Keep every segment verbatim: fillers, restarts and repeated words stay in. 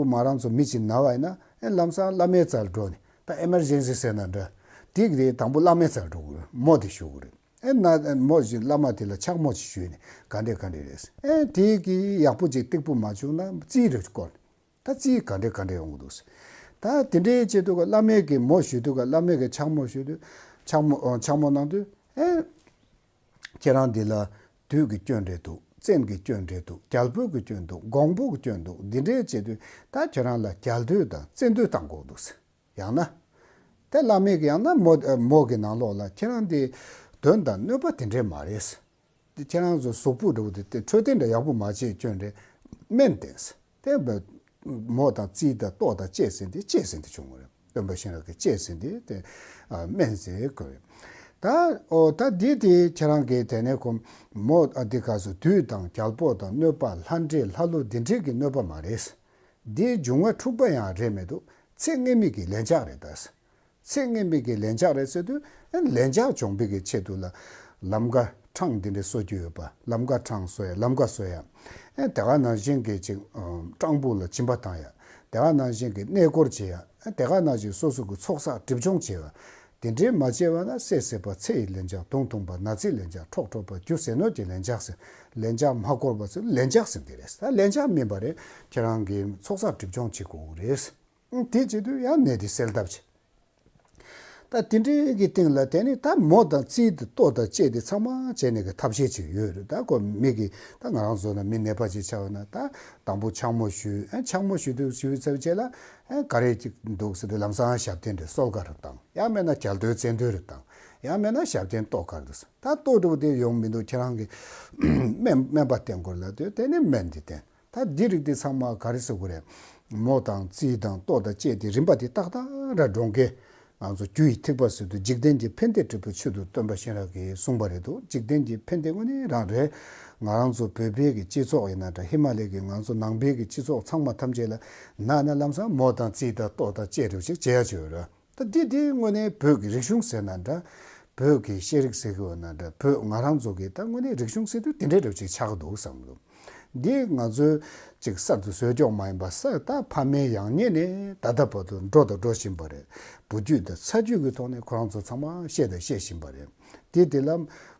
མོ་རང་ཚོ་མི་གཅིག་ན་བ་ཡིན་ན་ཨེ་ལམ་སང་བླ་མའི་རྩར་འགྲོ་ནས་ད་ཨེ་མར་ཇེན་སི་ཟེར་ན་འདྲ། དེ་གི་དེ་དང་པོ་བླ་མའི་རྩར་འགྲོ་དགོས་རེད། མོ་དེ་ཞུ་དགོས་རེད། ཨེ་ན་མོ་ཞིག་བླ་མ་དེ་ལ་ཕྱག་མོ་ཞིག་ཞུས་ནས་ག་འདྲས་ག་འདྲས་རེད། ཨེ་དེ་གི་ཡག་པོ་ཅིག་སྟེགས་བུ་མ་བྱུང་ན་རྩིས་རེ་བསྐོར། ད་རྩིས་ག་འདྲས་ག་འདྲས་ཡོང་གི་འདུག་ད་དེ་འདྲའི་ཆེད་དུ་ག་བླ་མའི་གི་མོ་ཞུས་དུས་ག་བླ་མའི་གི་ཕྱག་མོ་ཞུས་དུས་ཕྱག་མོ་ཨོ་ཕྱག་མོ་གནང་དུས་ཨེ་ཁྱེད་རང་འདི་ལ་བདུད་ཀྱི་སྐྱོན་རེད་འདུག་བཙན་གྱི་སྐྱོན་རེད་འདུག་རྒྱལ་པོ་གི་སྐྱོན་འདུག་གོང་བུ་གི་སྐྱོན་འདུག་འདི་འདྲའི་ཆེད་དུ་ད་ཁྱེད་རང་ལ་རྒྱལ་འདོད་དང་བཙན་འདོད་བཏང་དགོས་འདུག་ཡང་ན། དེ་བླ་མས་ཀྱི་ཡང་ན་མོ་མོ་གི་ནང་ལོགས་ལ་ཁྱེད་རང་འདི་དོན་དང་གནོད་པ་དེ་འདྲས་མ་རེད། དེ་ཁྱེད་རང་ཚོ་གཟུགས་པོ་འདྲ་བོ་དེ་དེ་འཕྲོད་བསྟེན་འདྲ་ཡག་པོ་མ་བྱས་སྐྱོན་རེད། སྨན་བསྟེན་ཟེར། དེ་བས་མོ་དང་རྩིས་དང་ལྟོ་དང་བཅས་ཟིན་དེ་བཅས་ཟིན་དེ་བྱུང་བ་རེད། སྟོན་པ་གཤེན་རབ་ཀྱིས་བཅས་ཟིན་དེ་དེ་སྨན་ཟེར་དགོས་རེད། ད་ཨོ་ད་འདི་དེ་ཁྱེད་རང་གིས་དེ་ནས་ཁོ་མོ་འདི་ག་སོ་བདུད་དང་རྒྱལ་པོ་དང་གནོད་པ་ལྷ་འདྲེ་ལྷ་ཀླུ་འདི་འདྲས་ཀྱི་གནོད་པ་མ་རེད། འདིའི་འབྱུང་བ་འཁྲུག་པ་ཡང་རེད་མི་འདུག་ཚེ་སྔ་མའི་གི་ལན་ཆགས་རེད་ད། ཚེ་སྔ་མའི་གི་ལན་ཆགས་རེད་ཟེར་དུས་ཨ་ལན་ཆགས་སྦྱོང་བའི་གི་ཆེད་དུ་ལ་ལམ་ཀ་འཕྲང་འདི་འདྲ་གསོ་རྒྱུ་ཡོད་པ་ལམ་ཀ་འཕྲང་གསོ་ཡ་ལམ་ཀ་གསོ་ཡ། ཨ་དེ་ག་ནང་བཞིན་གི་ཅིག་སྤྲང་པོ་ལ་སྦྱིན་པ་བཏང་ཡ། དེ་ག་ནང་བཞིན་གི་གནས་སྐོར་བྱེད་ཡ། ཨ་དེ་ག་ནང་བཞིན་སོ་སོ་གི་ཚོགས་བསགས་སྒྲིབ་སྦྱོང་བྱེད་པ། དེ་འདྲའི་མ་བྱས་པ་ན་བསད་བསད་པ་ཚེ་ཡི་ལན་ཆགས་དུང་དུང་པ་ན་ཚའི་ལན་ཆགས་འཕྲོག་འཕྲོག་པ་རྒྱུ་ཟས་ནོར་གྱི་ལན་ཆགས་ཟེར་ལན་ཆགས་མ་བསྐོར་བ་ཚོ་ལན་ཆགས་ཟེར་འདི་རེད། ད་ལན་ཆགས་མིན་པ་རེད། ཁྱེད་རང་གི་ཚོགས་བསགས་སྒྲིབ་སྦྱོང་བྱེད་དགོས་རེད། དེ་བྱེད་དུས་ཡང་ནད་དེ་སེལ་ཐབས་བྱེད། ད་དེ་འདྲའི་གི་སྟེང་ལ་དེ་ནི་ད་མོ་དང་རྩིས་དེ་ལྟོ་དང་ལྕེ་དེ་ཚང་མ་བྱས་ནས་གི་ཐབས་ཤེས་ཅིག་ཡོད་རེད། ད་ཁོ་མི་གི་ད་ང་རང་བཟོ་ན་མི་ནད་པ་ཅིག་ཆགས་ཡོད་ན་ད་དང་པོ་ཕྱག་མོ་ཞུས། ཨ་ཕྱག་མོ་ཞུ་དུས་ཞུ་བའི་ཚབ་བྱས་ལ་ཨ་ག་རེ་ཅིག་འདུག་ཟེར་དུས་ལམ་སང་ཞབས་བརྟན་རེ་གསོལ་ཁ་རེ་བཏང་། ཡང་མེད་ན་རྒྱལ་འདོད་བཙན་འདོད་རེ་བཏང་། ཡང་མེད་ན་ཞབས་བརྟན་ལྟོ་ག་རེ་འདུག་ད་ལྟོ་འདྲ་བོ་དེ་ཡོང་མི་འདུག་ཁྱེད་རང་གི་སྨན་སྨན་པ་བསྟེན་དགོས་ལབ་དུས་དེ་ནི་སྨན་འདི་བསྟེན། ད་འདི་རིགས་འདི་ཚང་མ་ག་རེ་ཟེར་དགོས་རེད། མོ་དང་རྩིས་དང་ལྟོ་དང་ལྕེ་དེ་རིམ་པ་དེ་ཏག་ཏག་ར་འགྲོ་མཁན། ང་ཚོ་རྒྱུ་ཡི་ཐེག་པ་ཟེར་དུས་འཇིག་རྟེན་གྱི་ཕན་བདེ་སྒྲུབ་པའི་ཆེད་དུ་སྟོན་པ་གཤེན་རབ་ཀྱིས་གསུངས་པ་རེད་འདུག་འཇིག་རྟེན་གྱི་ཕན་བདེ་དངོས་གནས་རང་རེད། ང་རང་ཚོ་བོད་པའི་གི་སྤྱི་ཚོགས་ཡིན་ན་འདྲ་ཧི་མ་ལའི་གི་ང་ཚོ་ནང་པའི་གི་སྤྱི་ཚོགས་ཚང་མ་ཐམས་ཅད་ལ་ན་ན་ལམ་སང་མོ་དང་རྩིས་དང་ལྟོ་དང་ལྕེ་རེ་ཞིག་བྱེད་ཡ་བྱོས་ར། ད་འདི་འདི་དངོས་གནས་བོད་ཀྱི་རིག་གཞུང་ཟེར་ན་འདྲ། བོད་ཀྱི་ཤེས་རིག་ཟེར་གི་ཡོད་ན་འདྲ། བོད་ང་རང་ཚོ་གི་ད་དངོས་གནས་རིག་གཞུང་ཟེར་དུས་དེ་འདྲའི་རབ་ཅིག་ཆགས་འདུག་བསམ་གི་འདུག་འདི་ང་ཚོའི་ཅིག་གསར་དུ་བཟོས་ཀྱོག་མ་ཡིན་པ་ས་ད་ཕ་མའི་ཡང་སྙིང་ནས་ད་ལྟ་བར་དུ་འགྲོ་དང་འགྲོ་བཞིན་པ་རེད། བུ་རྒྱུད་དང་ཚ་རྒྱུད་ཀྱི་ཐོག་ནས་ཁོ་རང་ཚོ་ཚང་མ་བཤད་དང་བཤད་བཞིན་པ་རེད། དེ་དེ་ལ་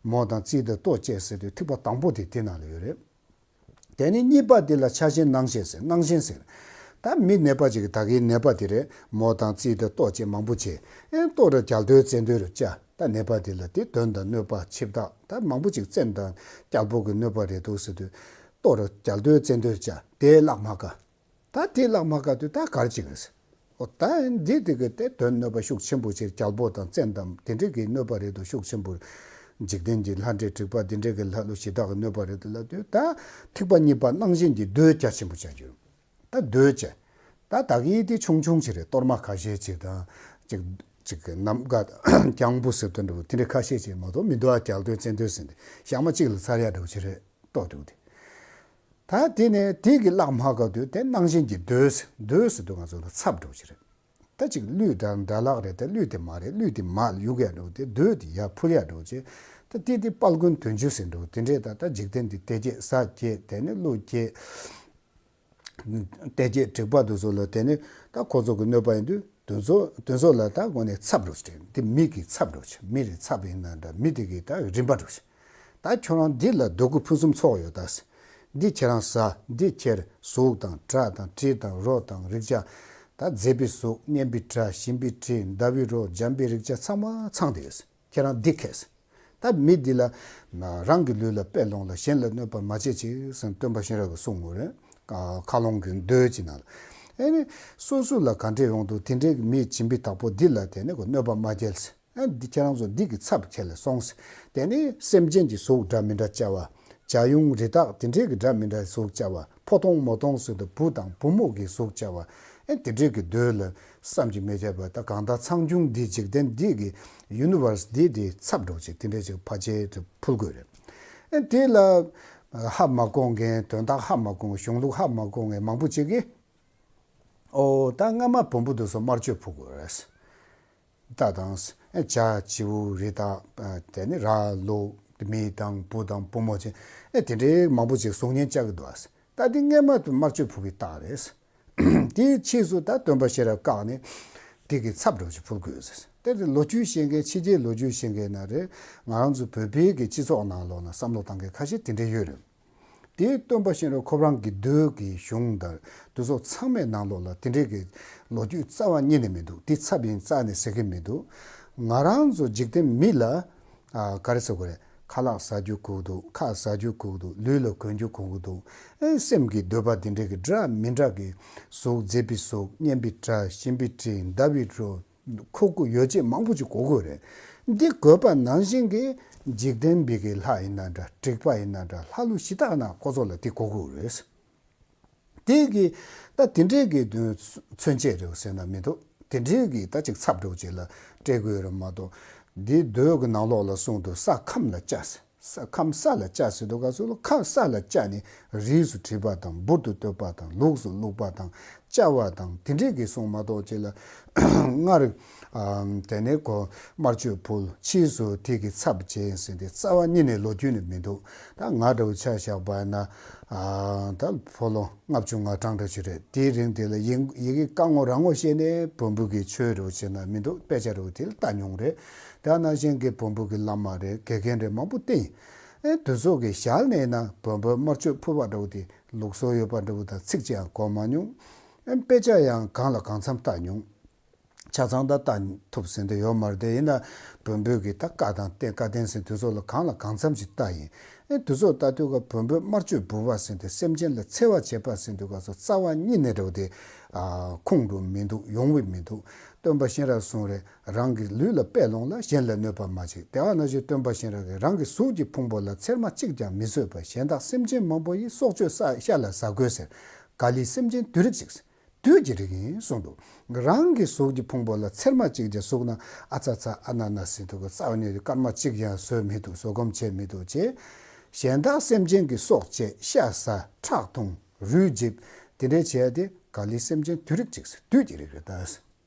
མོ་དང་རྩིས་དང་ལྟོ་བཅས་ཟེར་དུས་ཐིགས་པ་དང་པོ་དེ་དེ་ནང་ལ་ཡོད་རེད། དེ་ནས་གཉིས་པ་དེ་ལ་ཆགས་ཞེན་སྣང་ཞེན་ཟེར། སྣང་ཞེན་ཟེར། ད་མི་ནད་པ་ཅིག་གི་ད་གིན་ནད་པ་དེ་རེད། མོ་དང་རྩིས་དང་ལྟོ་བཅས་མང་པོ་བྱས། ཨེ་ལྟོ་ར་རྒྱལ་འདོད་བཙན་འདོད་རུ་བཅའ། ད་ནད་པ་དེ་ལ་དེ་གདོན་དང་གནོད་པ་འཆི་བདག་ད་མང་པོ་ཅིག་བཙན་དང་རྒྱལ་པོ་གི་གནོད་པ་རེད་འདུག་ཟེར་དུས་ལྟོ་ར་རྒྱལ་འདོད་བཙན་འདོད་བཅའ། དེ་བརླག་མ་དཀའ། ད་དེ་བརླག་མ་དཀའ་དུས་ད་ག་རེ་བྱེད་དགོས་ཟེར། ཨོ་ད་འདི་དེ་གི་དེ་གདོན་གནོད་པ་ཤུགས་ཆེན་པོ་ཆེ། རྒྱལ་པོ་དང་བཙན་དང་དེ་འདྲའི་གི་གནོད་པ་རེད་འདུག་ཤུགས་ཆེན་པོ། འཇིག་རྟེན་གྱི་ལྷ་འདྲེ་དྲེགས་པ་དེ་འདྲའི་གི་ལྷ་ཀླུ་གཞི་བདག་གི་གནོད་པ་རེད་འདུག་ལབ་དུས་ད་ཐིགས་པ་གཉིས་པ་སྣང་ཞེན་གྱི་གདོས་རྒྱ་ཆེན་པོ་བྱ་རྒྱུ། ད་གདོས་བྱས། ད་ད་གི་དེ་ཆུང་ཆུང་ཅིག་རེད། གཏོར་མ་ཁ་ཤས་ཅིག་དང་ཅིག་ཅིག་གི་ནམ་མཁའ་རྒྱང་བུ་ཟེར་དོན་འདྲ་བོ་དེ་འདྲའི་ཁ་ཤས་ཅིག་མ་གཏོགས་མི་འདུག་ཨ་རྒྱལ་འདོད་བཙན་འདོད་ཟེར་འདི་ཞག་མ་གཅིག་ལ་ཚར་ཡ་འདྲ་བོ་ཅིག་རེད། ལྟོ་དུག་དེ། ད་དེ་ནས་དེ་གི་བརླག་མ་དཀའ་དུས་དེ་སྣང་ཞེན་གྱི་གདོས་ཟེར། གདོས་ཟེར་དུས་ང་ཚོ་ལ་ཚབ་འགྲོ་ཅི་རེད། ད་ཅིག་གླུད་འདྲ་འདྲ་ལག་རེད། དེ་གླུད་དེ་མ་རེད། གླུད་དེ་མར་གཡུག་ཡ་འགྲོ་དེ། གདོས་དེ་ཡར་ཕུལ་ཡ་འགྲོ་ཅི། ད་དེ་དེ་དཔལ་མགོན་དོན་གྲུབ་ཟེར་འགྲོ་དེ་འདྲས། ད་ད་འཇིག་རྟེན་འདི་དེ་སྐྱེད་ས་སྐྱེད་དེ་ནས་ཀླུ་སྐྱེད། དེ་སྐྱེད་དྲེགས་པ་དེ་ཚོ་ལ་དེ་ནས་ད་ཁོ་ཚོ་གི་གནོད་པ་ཡིན་དུས་དེ་ཚོ་དེ་ཚོ་ལ་ད་དངོས་གནས་ཚབ་འགྲོ་ཅི་རེད། འདི་མི་གི་ཚབ་འགྲོ་ཅི། མི་རེ་ཚབ་ཡིན་ན་འདྲ། མི་དེ་གི་ད་རིམ་པ་འགྲོ་ཅི། ད་ཁྱོད་རང་འདི་ལ་སྡུག་གུ་ཕུན་སུམ་ཚོགས་ཡོད་ད། འདི་ཁྱེད་རང་ཟ། འདི་ཁྱེར། གཟུགས་དང་སྒྲ་དང་དྲི་དང་རོ་དང་རེག་བྱ། ད་མཛེས་པའི་གཟུགས། སྙན་པའི་སྒྲ། ཞིམ་པའི་དྲི། ཟླ་བའི་རོ། འཇམ་པའི་རེག་བྱ་ཚང་མ་ཚང་དེ་ཡོད། ཁྱེད་རང་འདི་ཁེས། ད་མི་འདི་ལ་རང་གི་ལུས་ལ་དཔེ་ལོངས་ལ་གཞན་ལ་གནོད་པ་མ་བྱེད་ཅིག་ཟེར་སྟོན་པ་གཤེན་རབ་ཀྱིས་གསུངས་ཡོད་རེད། མཁའ་ཀློང་གི་མདོའི་ཅི་ནང་ལ། ཨེ་ནི་སོ་སོ་ལ་ག་འདྲས་ཡོང་འདུག་དེ་འདྲའི་མི་སྦྱིན་པའི་བདག་པོ་འདི་ལ་དེ་ནི་གོ་གནོད་པ་མ་སྐྱེལ། ཨ་འདི་ཁྱེད་རང་ཚོ་འདི་གི་ཚབ་ཁྱེར་ལ་སོང་ཟེར། དེ་ནི་སེམས་ཅན་གྱི་གཟུགས་འདྲ་མི་འདྲ་བཅའ་བ། བྱ་ཡུང་རི་དྭགས་དེ་འདྲའི་གི་འདྲ་མི་འདྲ་གཟུགས་བཅའ་བ། ཕོ་མཐོང་མོ་མཐོང་ཟེར་དུས་བུ་དང་བུ་མོ་གི་གཟུགས་བཅའ་བ། ཨེ་དེ་འདྲའི་གི་གདོས་ལ་བསམ་གྱིས་མི་ཁྱབ་པ། ད་གང་ལྟར་ཚང་ཆུང་འདི་འཇིག་རྟེན་འདི་གི་ཡུ་ནི་བར་སི་འདི་དེ་ཚབ་འགྲོ་ཅིག་དེ་འདྲའི་ཅིག་ཕལ་ཆེར་དུ་ཕུལ་དགོས་རེད། ཨེ་དེ་ལ་ཧ་མ་གོ་མཁན། དོན་དག་ཧ་མ་གོ་མཁན། གཞུང་ལུགས་ཧ་མ་གོ་མཁན་མང་པོ་ཅིག་གིས། ཨོ་ད་སྔ་མ་བོན་པོ་དེ་ཚོ་དམར་མཆོད་ཕུལ་དགོས་རེད། རྟ་དང་། ཨེ་བྱ་བྱིའུ་རི་དྭགས། ཨ་དེ་ནི་ར་ལུག་མི་དང་བུ་དང་བུ་མོ་ཅན། ཨེ་དེ་འདྲའི་མང་པོ་ཅིག་གཟུགས་བརྙན་བཅའ་གི་འདུག་ཨ། ད་དེ་སྔས་མ་དུ་དམར་མཆོད་ཕུལ་བའི་རྟགས་རེད། དེའི་ཕྱིས་སུ་ད་སྟོན་པ་ཤེས་རབ་བཀག་ནས་དེ་གི་ཚབ་འདྲ་བོ་ཞིག་ཕུལ་དགོས་ཟེར། དེ་ལོ་རྒྱུས་ཤེས་མཁན་ཕྱི་རྒྱལ་ལོ་རྒྱུས་ཤེས་མཁན་ན་རེད། ང་རང་ཚོ་བོད་པའི་གི་སྤྱི་ཚོགས་ནང་ལོགས་ན་བསམ་བློ་བཏང་མཁན་ཁ་ཤས་དེ་འདྲ་ཡོད་རེད། དེའི་སྟོན་པ་ཤེས་རབ་ཁོ་རང་གི་མདོའི་གི་གཞུང་དང་དེ་ཚོ་ཚང་མའི་ནང་ལོགས་ལ་དེ་འདྲའི་གི་ལོ་རྒྱུས་རྩ་བ་ཉིད་ནས་མི་འདུག་དེ་ཚབ་ཡིན་རྩ་ནས་ཟེར་གི་མི་འདུག་ང་རང་ཚོ་འཇིག་རྟེན་མི་ལ་ཨ་ག་རེ་ཟེར་དགོས་རེད། ཁ་ལག་ཟ་རྒྱུ་དགོས་འདུག་ཁ་ཟ་རྒྱུ་དགོས་འདུག་ལུས་ལ་གོན་རྒྱུ་དགོས་འདུག་ཨེ་སེམས་ཀྱི་འདོད་པ་དེ་འདྲའི་གི་འདྲ་མི་འདྲ་གི་གཟུགས། མཛེས་པའི་གཟུགས། སྙན་པའི་སྒྲ། ཞིམ་པའི་དྲི། ཟླ་བའི་རོ། མཁོ་དགུ་ཡོ་བྱད་མང་པོ་ཅིག་དགོས་དགོས་རེད། འདི་དགོས་པ་ནང་བཞིན་གྱི་འཇིག་རྟེན་པའི་གི་ལྷ་ཡིན་ན་འདྲ། དྲེགས་པ་ཡིན་ན་འདྲ། ལྷ་ཀླུ་གཞི་བདག་ན་ཁོ་ཚོ་ལ་དེ་དགོས་དགོས་རེད། དེ་གི་ད་དེ་འདྲའི་གི་མཚོན་བྱེད་རེད་ཟེར་ན་མི་འདུག་དེ་འདྲའི་གི་ད་ཅིག་ཚབ་འདྲ་བོ་ཅིག་ལ་སྤྲད་དགོས་རེད་མ་གཏོགས། འདི་མདོའི་གི་ནང་ལོགས་ལ་གསུངས་འདུག་ས་ཁམས་ལ་བཅའ་ཟེར། ས་ཁམས་ས་ལ་བཅའ་ཟེར་དུས་སྐབས་སུ་ལ་ཁམས་ས་ལ་བཅའ་ནས་རིས་སུ་བྲིས་པ་དང་འབུར་དུ་བཏོད་པ་དང་ལུགས་སུ་བླུགས་པ་དང་བཅའ་བ་དང་དེ་འདྲས་ཀྱི་གསུང་མ་གཏོགས་ཅིག་ལ་སྔར་ཨ་དེ་ནས་གོ་དམར་མཆོད་ཕུལ། ཕྱིས་སུ་དེ་གི་ཚབ་བྱས་ཟེར་ཏེ་རྩ་བ་ཉིད་ནས་ལོ་རྒྱུས་ནས་མི་འདུག་ད་ང་འདྲ་བོ་ཆ་བཞག་པ་ན་ཨ་ད་ཕོ་ལོ་ལྔ་བཅུ་ང་གྲངས་འདྲ་ཞིག་རེད། དེའི་རིང་དེ་ལ་ཡི་ཡི་གེ་བཀའ་ངོ་རང་ངོ་ཤེས་ནས་བོན་པོ་གི་ཆོས་འདྲ་བོ་བྱས་ན་མི་འདུག་དཔེ་ཆ་འདྲ་བོ་དེ་ལ་ལྟ་མྱོང་རེད། དེ་ནང་བཞིན་གྱི་བོན་པོ་གི་བླ་མ་རེད། དགེ་རྒན་རེད། མང་པོ་བསྟེན། ཨེ་དེ་ཚོ་གི་ཞལ་ནས་ན་བོན་པོའི་དམར་མཆོད་ཕུལ་བ་འདྲ་བོ་དེ་ལུགས་སྲོལ་ཡོད་པ་འདྲ་བོ་དང་ཚིག་ཅིག་ཡང་གོ་མ་མྱོང་། ཨེ་དཔེ་ཆ་ཡང་གང་ལ་གང་འཚམ་ལྟ་མྱོང་། ཆ་ཚང་ད་ལྟ་ཐུབ་ཟིན་དེ་ཡོད་མ་རེད། དེ་ཡིན་ན་བོན་པོའི་གི་ད་བཀའ་དང་བསྟན། བཀའ་བསྟན་ཟེར་དུས་ཚོད་ལ་གང་ལ་གང་འཚམ་ཞིག་ལྟ་ཡིན། ཨེ་དུས་ཚོད་ལྟ་དུས་ཀ་བོན་པོའི་དམར་མཆོད་འབུལ་བ་ཟེར་དེ་སེམས་ཅན་ལ་འཚེ་བ་བྱེད་པ་ཟེར་དུས་ཀ་སོ་རྩ་བ་ཉིད་ནས་འགྲོ་དེ་ཨ་ཁུངས་འགྲོ་མི་འདུག་ཡོང་བའི་མི་འདུག་སྟོན་པ་གཤེན་རབ་གསུང་རེད། རང་གི་ལུས་ལ་དཔེ་ལོངས་ལ་གཞན་ལ་གནོད་པ་མ་བྱེད། དེ་བ་ན་བཞིན་སྟོན་པ་གཤེན་རབ་ཀྱིས་རང་གི་གཟུགས་ཀྱི་ཕུང་པོ་ལ་ཚེར་མ་གཅིག་ཀྱང་མི་བཟོད་པ། གཞན་དག་སེམས་ཅན་མང་པོ་ཡི་སྲོག་གཅོད་ས་ཤ་ལ་ཟ་དགོས་ཟེར། ག་ལི་སེམས་ཅན་བདུད་རིགས་ཅིག་བདུད་ཀྱི་རིགས་ཡིན་གསུངས་འདུག་རང་གི་གཟུགས་ཀྱི་ཕུང་པོ་ལ་ཚེར་མ་གཅིག་ཀྱང་ཟུག་ན་ཨ་ཚ་ཚ་ཨ་ན་ན་ཟེར་འདུག་གི་རྩ་བ་ནས་སྐར་མ་གཅིག་ཀྱང་བཟོད་མི་འདུག་བཟོད་སྒོམ་བྱེད་མི་འདུག་ཅེས། གཞན་དག་སེམས་ཅན་གྱི་སྲོག་བཅད། ཤ་ཟ། ཁྲག་འཐུང་། རུས་འཇིབ། དེ་འདྲའི་བྱས་ཏེ་ག་ལི་སེམས་ཅན་བདུད་རིགས་ཅིག་བདུད་ཀྱི་རིགས་རེད་ད།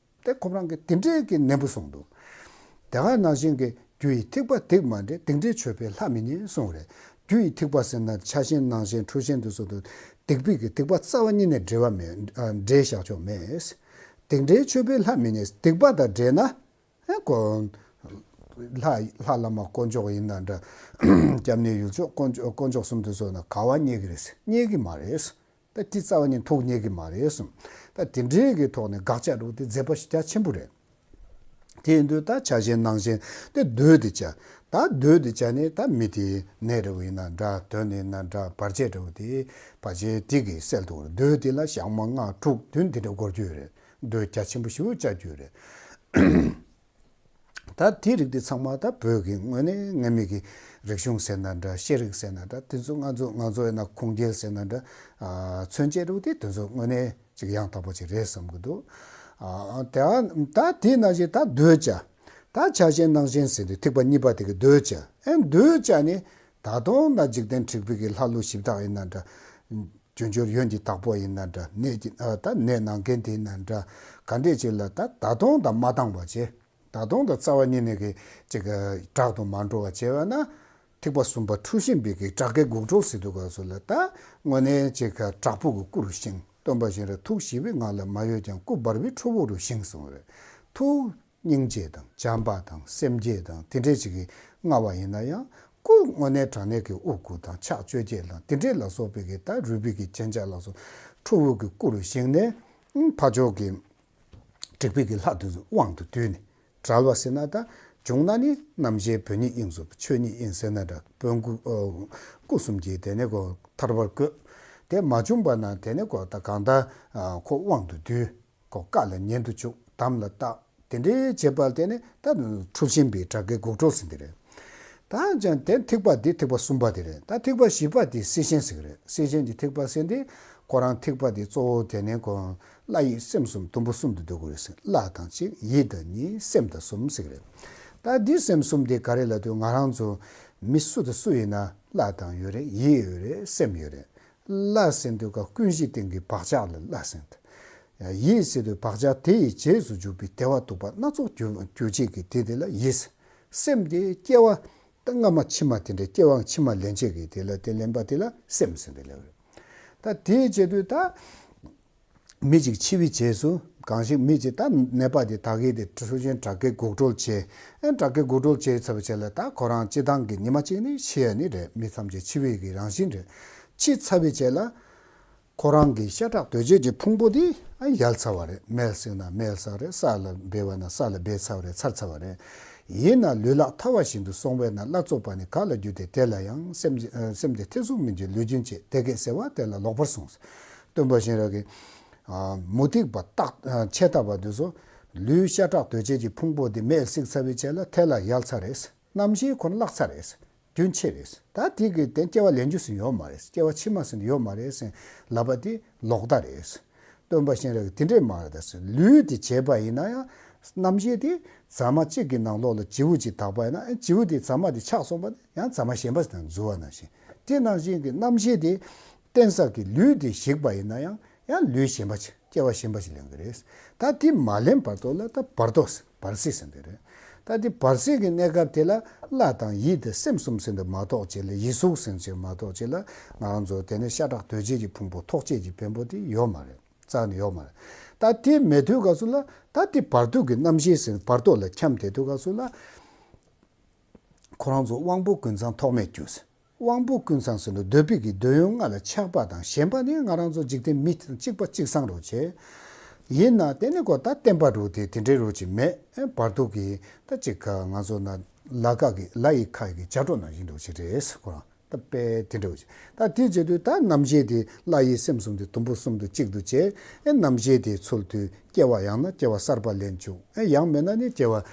དེ་ཁོ་རང་གིས་དེ་འདྲའི་གི་ནན་པོ་གསུངས་འདུག་དེ་ག་ནང་བཞིན་གྱི་རྒྱུ་ཡི་ཐེག་པ་སྡིག་མ་འདྲེས། སྡིག་འདྲེས་ཆོས་པའི་ལྷ་མི་རྙེད་གསུངས་རེད། རྒྱུ་ཡི་ཐེག་པ་ཟེར་ན་ཆགས་ཞེན་སྣང་ཞེན་འཁྲུལ་ཞེན་དུ་སོགས་དུ་སྡིག་པའི་གི་སྡིག་པ་རྩ་བ་ཉིད་ནས་འདྲེས་པ་མེད། ཨ་འདྲེས་བཞག་ཆོག་མེད། སྡིག་འདྲེས་ཆོས་པའི་ལྷ་མི་རྙེད། སྡིག་པ་དང་འདྲེས་ན་ཨེ་ཀོ་ལྷ་ལྷ་བླ་མ་དཀོན་མཆོག་ཡིན་ན་འདྲ། སྐྱབས་གནས་ཡུལ་ཕྱོགས་དཀོན་མཆོག་དཀོན་མཆོག་གསུམ་དུ་སོགས་ན་ག་བ་རྙེད་ཀྱི་རེད། རྙེད་ཀྱི་མ་རེད། ད་དེ་རྩ་བ་ཉིད་ཐུགས་རྙེད་ཀྱི་མ་རེད་གསུངས། ད་དེ་འདྲའི་གི་ཐོག་ནས་དགག་བྱ་རུ་དེ་མཛད་པ་ཞིག་རྒྱ་ཆེན་པོ་རེད། དེ་ཡིན་དུས་ད་ཆགས་ཞེན་སྣང་ཞེན་དེ་མདོས་དེ་བྱ། ད་མདོས་དེ་བྱ་ནས་ད་མི་དེ་ནད་རུ་ཡིན་ན་འདྲ། གདོན་ཡིན་ན་འདྲ། བར་ཆད་རུ་དེ་བར་ཆད་དེ་གི་སེལ་ཐུབ་རེད། མདོས་དེ་ལ་ཞག་མ་ལྔ་དྲུག་བདུན་དེ་འདྲ་འགོར་རྒྱུ་རེད། མདོས་རྒྱ་ཆེན་པོ་ཞེ་པོ་བྱ་རྒྱུ་རེད། ད་དེའི་རིགས་དེ་ཚང་མ་ད་བོད་ཀྱི་དངོས་གནས་སྔ་མའི་གི་རིག་གཞུང་ཟེར་ན་འདྲ། ཤེས་རིག་ཟེར་ན་འདྲ། དེ་ཚོ་ང་ཚོ་ང་ཚོ་ཡིན་ན་ཁུངས་སྐྱེལ་ཟེར་ན་འདྲ། ཨ་མཚོན་བྱེད་རུ་དེ་དེ་ཚོ་དངོས་གནས་ཅིག་ཡང་དག་པོ་ཅིག་རེད་བསམ་གི་འདུག་ཨ་དེ་ད་དེའི་ནང་བཞིན་ད་མདོས་བྱ། ད་ཆགས་ཞེན་སྣང་ཞེན་ཟེར་དུས་ཐེག་པ་གཉིས་པ་དེ་གི་མདོས་བྱ། ཨེ་མདོས་བྱ་ནི་ད་དུང་ད་འཇིག་རྟེན་དྲེགས་པའི་གི་ལྷ་ཀླུ་གཞི་བདག་ཡིན་ན་འདྲ། རྒྱུ་འབྱོར་ཡོན་གྱི་བདག་པོ་ཡིན་ན་འདྲ། ནད་ཀྱི་ཨ་ད་ནད་ནང་མཁན་དེ་ཡིན་ན་འདྲ། ག་འདྲས་ཅིག་ལ་ད་ད་དུང་ད་མ་བཏང་བ་བྱས། ད་དུང་ད་རྩ་བ་ཉིད་ནས་གི་ཅིག་དྲག་ཏུ་མ་འགྲོ་བ་བྱས་པ་ན། ཐེག་པ་གསུམ་པ་འཁྲུལ་ཞིང་པའི་གི་དགྲ་བགེགས་འགུགས་གྲོལ་ཟེར་དུས་སྐབས་སུ་ལ་ད་དངོས་གནས་ཅིག་དྲག་པོ་གི་སྐུ་རུ་བཞེངས། སྟོན་པ་གཤེན་རབ་ཐུགས་ཞི་བའི་ངང་ལ་མ་གཡོས་ཀྱང་སྐུ་འབར་བའི་ཁྲོ་བོ་རུ་བཞེངས་གསུངས་རེད། ཐུགས་སྙིང་རྗེ་དང་བྱམས་པ་དང་སེམས་བསྐྱེད་དང་དེ་འདྲས་ཅིག་གི་མངའ་བ་ཡིན་ན་ཡང་སྐུ་དངོས་གནས་དྲང་གནས་ཀྱི་དབུ་དཀར་དང་ཕྱག་བཅོ་བརྒྱད་དང་དེ་འདྲས་ལ་སོགས་པའི་གི་ད་རུས་པའི་གི་རྒྱན་ཆ་ལ་སོགས་ཁྲོ་བོ་གི་སྐུ་རུ་བཞེངས་ནས་ཕ་ཕྱོགས་ཀྱི་དྲེགས་པའི་གི་ལྷ་དེ་ཚོ་དབང་དུ་བསྡུས་ནས། བྲལ་བ་ཟེར་ན་ད་བྱུང་ན་ནི་རྣམ་ཤེས་བོན་ཉིད་དབྱིངས་སུ། ཆོས་ཉིད་དབྱིངས་ཟེར་ན་འདྲ། བོན་སྐུ་ཨ་སྐུ་གསུམ་གྱི་དེ་ནས་ཁོ་ཐར་པར་བཀོད། དེ་མ་བྱུང་བ་ན་དེ་ནས་ཁོ་ད་གང་ལྟར་ཨ་ཁོ་དབང་དུ་བསྡུས། ཁོ་བཀའ་ལ་ཉན་དུ་བཅུག་དམ་ལ་བཏགས། དེ་འདྲའི་བྱེད་པ་དེ་ནི་ད་འཁྲུལ་ཞིང་པའི་དགྲ་བགེགས་འགུགས་གྲོལ་ཟེར་འདི་རེད། ད་ཅང་དེ་ཐེག་པ་འདི་ཐེག་པ་གསུམ་པ་དེ་རེད། ད་ཐེག་པ་བཞི་པ་དེ་སྲིད་ཞེན་ཟེར་གི་རེད། སྲིད་ཞེན་གྱི་ཐེག་པ་ཟེར་འདི་ཁོ་རང་ཐེག་པ་དེ་གཙོ་བོ་དེ་ནི་ཁོ་བླ་ཡིད་སེམས་གསུམ་དུམ་བུ་གསུམ་དུ་འདུ་དགོས་རེད་ཟེར། བླ་དང་གཅིག་ཡིད་དང་གཉིས་སེམས་དང་གསུམ་ཟེར་གི་རེད། ད་འདི་སེམས་གསུམ་དེ་ག་རེ་ལབ་དུས་ང་རང་ཚོ་མི་སུ་དང་སུ་ཡིན་ན་བླ་དང་ཡོད་རེད། ཡིད་ཡོད་རེད། སེམས་ཡོད་རེད། བླ་ཟེར་དུས་ཀ་ཀུན་གཞིའི་སྟེང་གི་བག་ཆགས་ལ་བླ་ཟེར། ཡིད་ཟེར་དུས་བག་ཆགས་དེ་ཡི་རྗེས་སུ་འཇུག་པའི་དེ་བ་དུག་པ་སྣ་ཚོགས་རྒྱུ་རྒྱུ་བྱེད་ཀྱི་དེ་དེ་ལ་ཡིད་ཟེར། སེམས་དེ་སྐྱེ་བ་ད་སྔ་མ་ཕྱི་མ་དེ་འདྲའི་སྐྱེ་བ་ཕྱི་མ་ལེན་བྱེད་ཀྱི་དེ་ལ་དེ་ལེན་པ་དེ་ལ་སེམས་ཟེར་དེ་ལབ་རེད། ད་དེའི་རྗེས་དུས་ད་ མི་གཅིག་འཆི་བའི་རྗེས་སུ་གང་ཞིག་མི་གཅིག་ད་ནད་པ་དེ་ད་གའི་དེ་འཕྲོད་བཞིན་དྲག་སྐྱེད་འགོག་སྒྲོལ་བྱས། ཨེ་དྲག་སྐྱེད་འགོག་སྒྲོལ་བྱས་ཚར་བའི་རྗེས་ལ་ད་ཁོ་རང་སྤྱི་བཏང་གི་ཉི་མ་གཅིག་ནི་ཤི་ཡ་ནི་རེད། མི་ཐམས་ཅད་འཆི་བའི་གི་རང་བཞིན་རེད། འཆི་ཚར་བའི་རྗེས་ལ་ཁོ་རང་གི་ཤ་ཁྲག་གདོས་བཅས་ཀྱི་ཕུང་པོ་དེ་ཨ་ཡལ་ཚར་བ་རེད། མེར་བསྲེགས་ན་མེར་བསྲེགས་རེད། ས་ལ་སྦས་པ་ན་ས་ལ་སྦས་ཚར་བ་རེད། ཚར་ཚར་བ་རེད། ཡིན་ན་ལུས་ལག་ཐལ་བ་བཞིན་དུ་སོང་བས་ན། བླ་རྫོགས་པ་ནི་ག་ལ་འགྱུར་ཏེ། དེ་ལ་ཡང་སེམས་ཀྱི་ཨ་སེམས་དེ་ཐེ་ཚོམ་མི་འགྱུར་ལུས་རྒྱུན་ཆད། དེ་སྐད་ཟེར་བ་དེ་ལ་ལོག་པར་གསུངས། སྟོན་པ་གཤེན་རབ་ཀྱིས་ཨ་མུ་སྟེགས་པ་རྟག་ཨ་ཆད་ལྟ་བ་དེ་ཚོ་ལུས་ཤ་ཁྲག་གདོས་བཅས་ཀྱི་ཕུང་པོ་དེ་མེར་བསྲེགས་ཚར་བའི་རྗེས་ལ་ཐལ་ལ་ཡལ་ཚར་རེད། རྣམ་ཤེས་ཁོ་ན་བརླག་ཚར་རེད། རྒྱུན་ཆད་རེད། ད་དེ་གི་དེ་སྐྱེ་བ་ལེན་རྒྱུ་ཟེར་ཡོད་མ་རེད། སྐྱེ་བ་ཕྱི་མ་ཟེར་ཡོད་མ་རེད་ཟེར་ལབ་པ་དེ་ལོག་ལྟ་རེད། སྟོན་པ་གཤེན་རབ་ཀྱིས་དེ་འདྲས་མ་རེད་ད་ཟེར། ལུས་དེ་བྱས་པ་ཡིན་ན་ཡང་རྣམ་ཤེས་དེ་རྫ་མ་གཅིག་གི་ནང་ལོགས་ལ་བྱིའུ་གཅིག་བདག་པ་ཡིན་ན། ཨ་བྱིའུ་དེ་རྫ་མ་དེ་ཆག་སོང་བ་ཡང་རྫ་མ་གཞན་པ་ཞིག་དང་འཛུལ་བ་ནང་བཞིན། དེ་ནང་བཞིན་གྱི་རྣམ་ཤེས་དེ་བརྟེན་ས་གི་ལུས་དེ་ཞིག་པ་ཡིན་ན་ཡང་ཡང་ལུས་གཞན་པ་ཞིག་སྐྱེ་བ་གཞན་པ་ཞིག་ལེན་གྱི་རེད། ད་དེ་མ་ལེན་བར་དོ་ལ་ད་བར་དོ་བར་སྲིད་ཟེར་འདི་རེད། ད་དེ་བར་སྲིད་ཀྱི་གནས་སྐབས་དེ་ལ་བླ་དང་ཡིད་དེ་སེམས་གསུམ་ཟེར་འདི་མ་གཏོགས་བྱས་ལ་ཡིད་གཟུགས་ཟེར་ཅིག་མ་གཏོགས་བྱས་ལ་ང་རང་ཚོ་དེ་ནས་ཤ་ཁྲག་གདོས་བཅས་ཀྱི་ཕུང་པོ་ཐོགས་བཅས་ཀྱི་བེམ་པོ་དེ་ཡོད་མ་རེད། རྩ་ནས་ཡོད་མ་རེད། ད་དེ་མེད་དུས་སྐབས་སུ་ལ་ད་དེ་བར་དོ་གི་རྣམ་ཤེས་ཟེར་བར་དོ་ལ་འཁྱམས་བསྡད་དུས་སྐབས་སུ་ལ་ཁོ་རང་ཚོ་དབང་པོ་ཀུན་ཚང་ཐོགས་མེད་རྒྱུ། དབང་པོ་ཀུན་ཚང་ཟེར་ན་འདོད་པའི་གི་འདོད་ཡོན་ལྔ་ལ་ཆགས་པ་དང་ཞེན་པ་ནི་ང་རང་ཚོ་འཇིག་རྟེན་མི་དང་གཅིག་པ་གཅིག་སང་རོ་བྱེད། ཡིན་ན་དེ་ནི་ཁོ་ད་བརྟན་པ་རུ་དེ་དེ་འདྲའི་རོ་ཅིག་མེད། བར་དོ་གི་ད་ཅིག་ང་ཚོ་ན་ལ་ཀ་གི་ལ་ཡི་ཁ་ཡི་གི་བྱ་སྒྲོ་ནང་བཞིན་རོ་ཅིག་རེད་ཁོ་རང་ད་དཔེ་དེ་འདྲ་རོ་ཅིག་ད་དེ་བྱེད་དུས་ད་རྣམ་ཤེས་དེ་བླ་ཡིད་སེམས་གསུམ་དེ་དུམ་བུ་གསུམ་དུ་གཅིག་ཏུ་བྱས། རྣམ་ཤེས་དེ་ཚུལ་དུ་སྐྱེ་བ་ཡང་ན་སྐྱེ་བ་གསར་པ་ལེན་བཅུག་ཨེ་ཡང་མིན་ན་ནི་སྐྱེ་བ་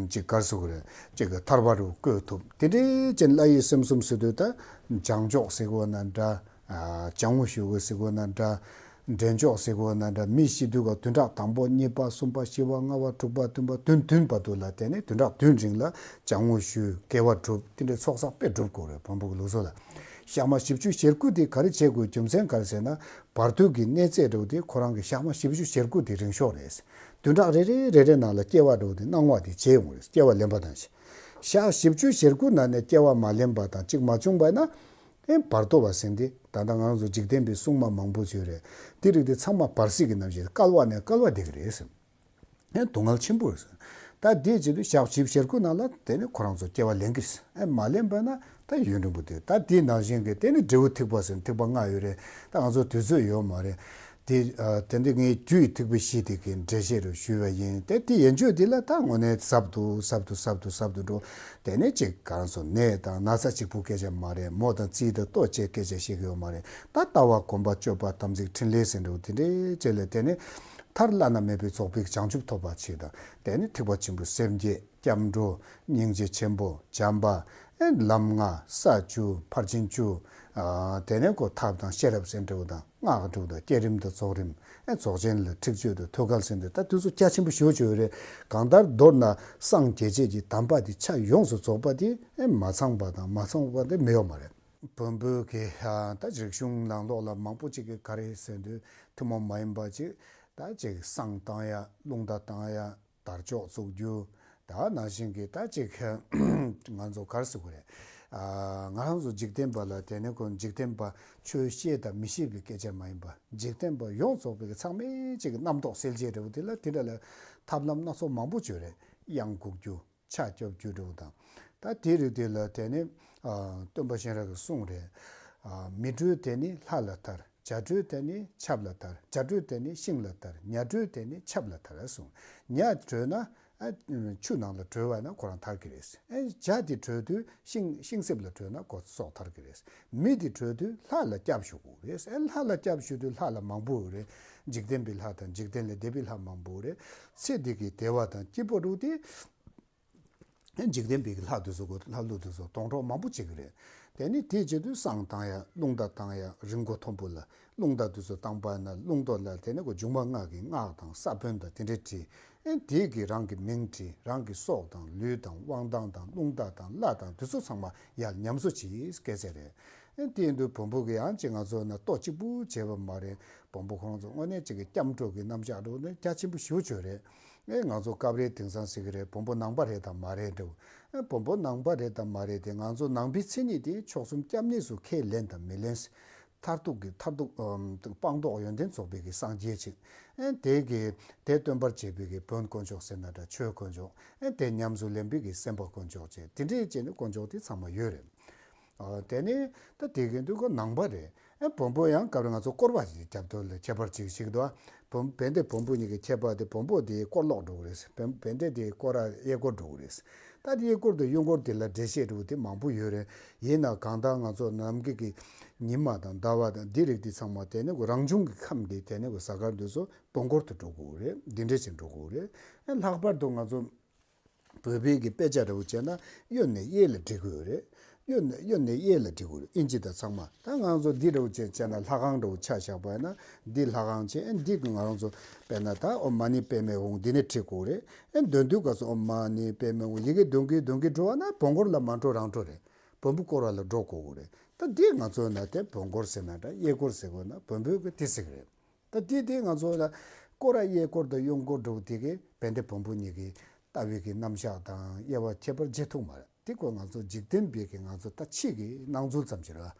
ཅིག་གར་སོགས་རེད་ཅིག་གི་ཐར་པ་རུ་བཀོད་ཐུབ། དེ་འདྲའི་ཅན་བླ་ཡི་སེམས་གསུམ་ཟེར་དུས་ད་བྱང་ཕྱོགས་ཟེར་གོ་ན་འདྲ། བྱང་ངོ་ཞུ་གོ་ཟེར་གོ་ན་འདྲ། འདྲེན་ཕྱོགས་ཟེར་གོ་ན་འདྲ། མི་ཤི་དུས་ག་བདུན་ཕྲག་དང་པོ་གཉིས་པ་གསུམ་པ་བཞི་པ་ལྔ་པ་དྲུག་པ་བདུན་པ་བདུན་བདུན་བར་དུ་ལ་དེ་ནས་བདུན་ཕྲག་བདུན་རིང་ལ་བྱང་ངོ་ཞུ་དགེ་བ་སྒྲུབ་དེ་འདྲའི་ཚོགས་བསགས་དཔེ་སྒྲུབ་དགོས་རེད་བོན་པོ་གི་ལུགས་སྲོལ་ལ། ཞག་མ་བཞི་བཅུ་ཞེ་དགུ་དེ་ག་རེ་བྱེད་དགོས་རྒྱུ་མཚན་ག་རེ་ཟེར་ན། བར་དོ་གི་གནས་ཚད་འདྲ་བོ་དེ་ཁོ་རང་གི་ཞག་མ་བཞི་བཅུ་ཞེ་དགུ་དེ་རིང་ཤོས་རེད། བདུན་ཕྲག་རེ་རེ་རེ་རེ་ནང་ལ་སྐྱེ་བ་འདྲ་བོ་དེ་སྣང་བ་དེ་བྱེད་ཡོང་རེད། སྐྱེ་བ་ལེན་པ་དང་ཞག་བཞི་བཅུ་ཞེ་དགུ་ནང་ནས་སྐྱེ་བ་མ་ལེན་པ་དང་གཅིག་མ་བྱུང་བ་ན། ཨེ་བར་དོ་བ་ཟེར་འདི་ད་ལྟ་ང་རང་ཚོ་འཇིག་རྟེན་པའི་སྲུང་མ་མང་པོ་བྱོས་རེད། དེ་རིགས་དེ་ཚང་མ་བར་སྲིད་ཀྱི་རྣམ་ཤེས་བསྐལ་བ་ནས་བསྐལ་བ་བསྡད་ཀྱི་རེད་ཟེར། ཨེ་སྡུག་བསྔལ་ཆེན་པོ་རེད་ཟེར། ད་དེའི་རྗེས་དུ་ཞག་བཞི་བཅུ་ཞེ་དགུ་ནང་ལ་དེ་ནི་ཁོ་རང་ཚོ་སྐྱེ་བ་ལེན་གྱི་རེད། ཨེ་མ་ལེན་པ་ན་ད་ཡུན་རིང་པོ་དེ་ད་དེ་ནང་བཞིན་གྱི་དེ་ནི་འབྲས་བུ་ཐིགས་པ་ཟེར་ཐིགས་པ་ལྔ་ཡོད་རེད། ད་ང་ཚོ་དུས་ཚོད་ཡོད་མ་རེད། དེ་ཨ་དེ་འདི་ངས་རྒྱུ་ཡི་ཐིགས་པ་བཞི་དེ་གི་འགྲེལ་བཤད་རུ་ཞུས་པ་ཡིན། དེ་དེ་ཡན་ཆོད་འདི་ལ་ད་དངོས་གནས་ཟབ་ཏུ་ཟབ་ཏུ་ཟབ་ཏུ་ཟབ་ཏུ་འགྲོ། དེ་ནས་ཅིག་གང་སོ་ནད་དང་ན་ཚ་གཅིག་པུ་སྐད་ཆ་མ་རེད། མོ་དང་རྩིས་དང་ལྟོ་བཅས་སྐད་ཆ་བཤད་ཀྱི་ཡོད་མ་རེད། ད་ལྟ་བ་གོམས་པ་སྤྱོད་པ་དམ་ཚིག་ཕྲིན་ལས་ཟེར་འགྲོ་དེ་འདྲའི་བཅས་ལས་དེ་ནས་མཐར་བླ་ན་མེད་པའི་རྫོགས་པའི་བྱང་ཆུབ་ཐོབ་པ་ཆེད་དང་དེ་ནས་ཐེག་པ་ཆེན་པོའི་སེམས་བསྐྱེད། སྐྱབས་འགྲོ། སྙིང་རྗེ་ཆེན་པོ། བྱམས་པ། ཨེ་ལམ་ལྔ། ས་བཅུ། ཕར་ཕྱིན་བཅུ། ཨ་དེ་ནས་ཁོ་ཐབས་དང་ཤེས་རབ་ཟེར་འདྲ་བོ་དང་སྔགས་འདྲ་བོ་དང་བསྐྱེད་རིམ་དང་རྫོགས་རིམ། ཨེ་རྫོགས་ཆེན་ལ་ཁྲེགས་ཆོད་དང་ཐོད་རྒལ་ཟེར་འདི་ད་དུས་ཚོད་རྒྱ་ཆེན་པོ་ཞེ་པོ་ཅིག་ཡོད་རེད། གང་ལྟར་མདོར་ན་སངས་རྒྱས་རྗེས་ཀྱི་དམ་པ་དེ་ཆ་ཡོངས་སུ་རྫོགས་པ་དེ་ཨེ་མ་ཚང་བ་དང་མ་ཚང་བ་དེ་མི་ཡོད་མ་རེད། བོན་པོའི་གི་ཨ་ད་རིག་གཞུང་ནང་ལོགས་ལ་མང་པོ་ཅིག་གིས་ག་རེ་ཟེར་འདུག་ཐུན་མོང་མ་ཡིན་པ་ཅིག་ད་ཅིག་བསང་བཏང་ཡ། རླུང་རྟ་བཏང་ཡ། དར་ལྕོག་བཙུགས་རྒྱུ། ད་ནང་བཞིན་གྱི་ད་ཅིག་ང་ཚོ་ག་རེ་ཟེར་དགོས་རེད། ཨ་ང་རང་ཚོ་འཇིག་རྟེན་པ་ལ་དེ་ནས་ཁོ་འཇིག་རྟེན་པ་ཆོས་ཤེས་དང་མི་ཤེས་པའི་སྐད་ཆ་མ་ཡིན་པ་འཇིག་རྟེན་པ་ཡོངས་རྫོགས་པའི་ཚང་མས་ཅིག་རྣམ་རྟོག་སེལ་བྱེད་འདྲ་བོ་དེ་ལ་དེ་འདྲ་ལ་ཐབས་ལམ་སྣ་ཚོགས་མང་པོ་བྱོས་རེད། གཡང་འགུག་རྒྱུ། ཕྱག་སྐྱོབ་རྒྱུ་འདྲ་བོ་དང་། ད་དེ་རིགས་དེ་ལ་དེ་ནི་ཨ་སྟོན་པ་གཤེན་རབ་ཀྱི་གསུང་རེད། ཨ་མི་གྲོལ་དེ་ནི་ལྷ་ལ་ཐར། བྱ་གྲོལ་དེ་ནི་ཆབ་ལ་ཐར། བྱ་གྲོལ་དེ་ནི་ཤིང་ལ་ཐར། ཉ་གྲོལ་དེ་ནི་ཆབ་ལ་ཐར་གསུངས། ཉ་གྲོལ་ན་ཨ་ཆུ་ནང་ལ་གྲོལ་བ་ན་ཁོ་རང་ཐར་གྱི་རེད། ཨ་བྱ་དེ་གྲོལ་དུས་ཤིང་ཤིང་གསེབ་ལ་གྲོལ་ན་ཁོ་སྲོག་ཐར་གྱི་རེད། མི་དེ་གྲོལ་དུས་ལྷ་ལ་སྐྱབས་ཞུ་དགོས་རེད། ཨ་ལྷ་ལ་སྐྱབས་ཞུ་དུས་ལྷ་ལ་མང་པོ་ཡོད་རེད། འཇིག་རྟེན་པའི་ལྷ་དང་འཇིག་རྟེན་ལས་འདས་པའི་ལྷ་མང་པོ་ཡོད་རེད། ཚེ་འདི་གི་བདེ་བ་དང་སྐྱིད་པོ་རུ་དེ། འཇིག་རྟེན་པའི་ལྷ་དེ་ཚོ་གོ་ལྷ་ཀླུ་དེ་ཚོ་སྡོང་གྲོགས་མང་པོ་བྱེད་ཀྱི་རེད། དེ་ནི་དེའི་རྗེས་དུ་བསང་བཏང་ཡ། རླུང་རྟ་བཏང་ཡ། རི་མགོ་མཐོན་པོ་ལ་རླུང་རྟ་དེ་ཚོ་བཏང་པ་ན་རླུང་རྟ་ལ་དེ་ནི་གོ་སྒྱུ་མ་ལྔ་གི་སྔགས་དང་ས་བོན་དང་དེ་འདྲས་བྲིས། ཨེ་དེའི་གི་རང་གི་མིང་བྲིས། རང་གི་སྲོག་དང་ལུས་དང་དབང་ཐང་དང་རླུང་རྟ་དང་བླ་དང་དེ་ཚོ་ཚང་མ་ཡར་ཉམས་གསོ་བྱེད་སྐད་ཆ་རེད། ཨེ་དེ་ཡིན་དུས་བོན་པོ་གི་ཡང་ཅིག་ང་ཚོ་ན་ལྟོ་གཅིག་པུ་བྱས་པ་མ་རེད། བོན་པོ་ཁོང་ཚོ་དངོས་གནས་ཅིག་གི་སྐྱབས་འགྲོ་གི་རྣམ་གཞག་འགྲོ་ནས་རྒྱ་ཆེན་པོ་ཞེ་པོ་ཅིག་རེད། ཨེ་ང་ཚོ་སྐབས་རེ་དེང་སང་ཟེར་གི་རེད། བོན་པོ་ནང་པ་རེད་དམ་མ་རེད་འདྲ་བོ། ཨེ་བོན་པོ་ནང་པ་རེད་དམ་མ་རེད་དེ་ང་ཚོ་ནང་པའི་མཚན་ཉིད་དེ་མཆོག་གསུམ་སྐྱབས་གནས་སུ་ཁས་ལེན་དམ་མི་ལེན། མཐར་ཐུག་གི་མཐར་ཐུག་ཨམ་སྤངས་རྟོགས་ཡོན་ཏན་རྫོགས་པའི་གི་སངས་རྒྱས་ཅིག་ཨེ་དེ་གི་དེ་སྟོན་པར་བྱེད་པའི་གི་བོན་དཀོན་མཆོག་ཟེར་ན་འདྲ། ཆོས་དཀོན་མཆོག་ཨེ་དེ་ཉམས་སུ་ལེན་པའི་གི་སེམས་དཔའ་དཀོན་མཆོག་ཅེས་དེ་འདྲའི་བྱས་ནས་དཀོན་མཆོག་དེ་ཚང་མ་ཡོད་རེད། ཨ་དེ་ནས་ད་དེ་གི་འདུག་གོ་ནང་པ་རེད། ཨེ་བོན་པོ་ཡང་སྐབས་རེ་ང་ཚོ་སྐོར་བ་ཞིག་རྒྱབ་དོ་ལ་ཁྱད་པར་ཅིག་ཞིག་འདུག་ཨ། བོན་བན་དེ་བོན་པོ་གཉིས་ཀྱི་ཁྱད་པར་དེ་བོན་པོ་དེ་སྐོར་ལོག་འགྲོ་གི་རེད། བན་བན་དེ་དེ་སྐོར་ར་གཡས་སྐོར་འགྲོ་གི་རེད། ད་དེ་གཡས་སྐོར་དང་གཡོན་སྐོར་དེ་ལ་འགྲེལ་བཤད་འདྲ་བོ་དེ་མང་པོ་ཡོད་རེད། ཡིན་ན་གང་ལྟར་ང་ཚོ་ནམ་མཁའ་གི་ཉི་མ་དང་ཟླ་བ་དང་དེ་རིགས་དེ་ཚང་མ་དེ་ནས་གོ་རང་བྱུང་གི་ཁམས་དེ་དེ་ནས་གོ་གཟའ་སྐར་འདི་ཚོ་བོན་སྐོར་དུ་འགྲོ་དགོས་རེད། འདི་འདྲ་ཞིག་འགྲོ་དགོས་རེད། ལྷག་པར་དུ་ང་ཚོ་བོད་པའི་གི་དཔེ་ཆ་འདྲ་བོ་བྱས་ན་གཡོན་ནས་གཡས་ལ་འབྲི་དགོས་རེད། གཡོན་ནས་གཡོན་ནས་གཡས་ལ་འབྲི་དགོས་རེད། ཨིན་ཇི་དང་ཚང་མ། ད་ང་ཚོ་འདི་འདྲ་བོ་བྱས་བྱས་ན་ལྷ་ཁང་འདྲ་བོ་ཆ་བཞག་པ་ཡིན་ན་འདི་ལྷ་ཁང་བྱས། ཨེ་འདི་གི་ང་རང་ཚོ་དཔེར་ན་ད་ཨོཾ་མ་ཎི་པདྨེ་ཧཱུྃ་འདི་ནས་འབྲི་དགོས་རེད། ཨེ་འདོན་དུས་སྐབས་སུ་ཨོཾ་མ་ཎི་པདྨེ་ཧཱུྃ་ཡི་གེ་འདོན་གི་འདོན་གི་འགྲོ་བ་ན་བོན་སྐོར་ལ་མ་འགྲོ་རང་འགྲོ་རེད། བོན་པོ་སྐོར་བ་ལ་འགྲོ་དགོས་རེད། ད་འདི་ང་ཚོ་ན་དེ་བོན་སྐོར་ཟེར་ན་འདྲ་གཡས་སྐོར་ཟེར་དགོས་ན་བོན་པོའི་གི་དེ་ཟེར་གི་རེད། ད་དེ་དེ་ང་ཚོ་ལ་སྐོར་ར་གཡས་སྐོར་དང་གཡོན་སྐོར་འགྲོ་དེ་གི་བན་དེ་བོན་པོ་གཉིས་ཀྱི་ལྟ་བའི་གི་རྣམ་གཞག་དང་དབྱེ་བ་ཁྱད་པར་འབྱེད་ཐུབ་མ་རེད། དེ་ཁོ་ང་ཚོ་འཇིག་རྟེན་པའི་གི་ང་ཚོ་ད་ཕྱི་གི་སྣང་ཚུལ་ཙམ་ཞིག་རེད།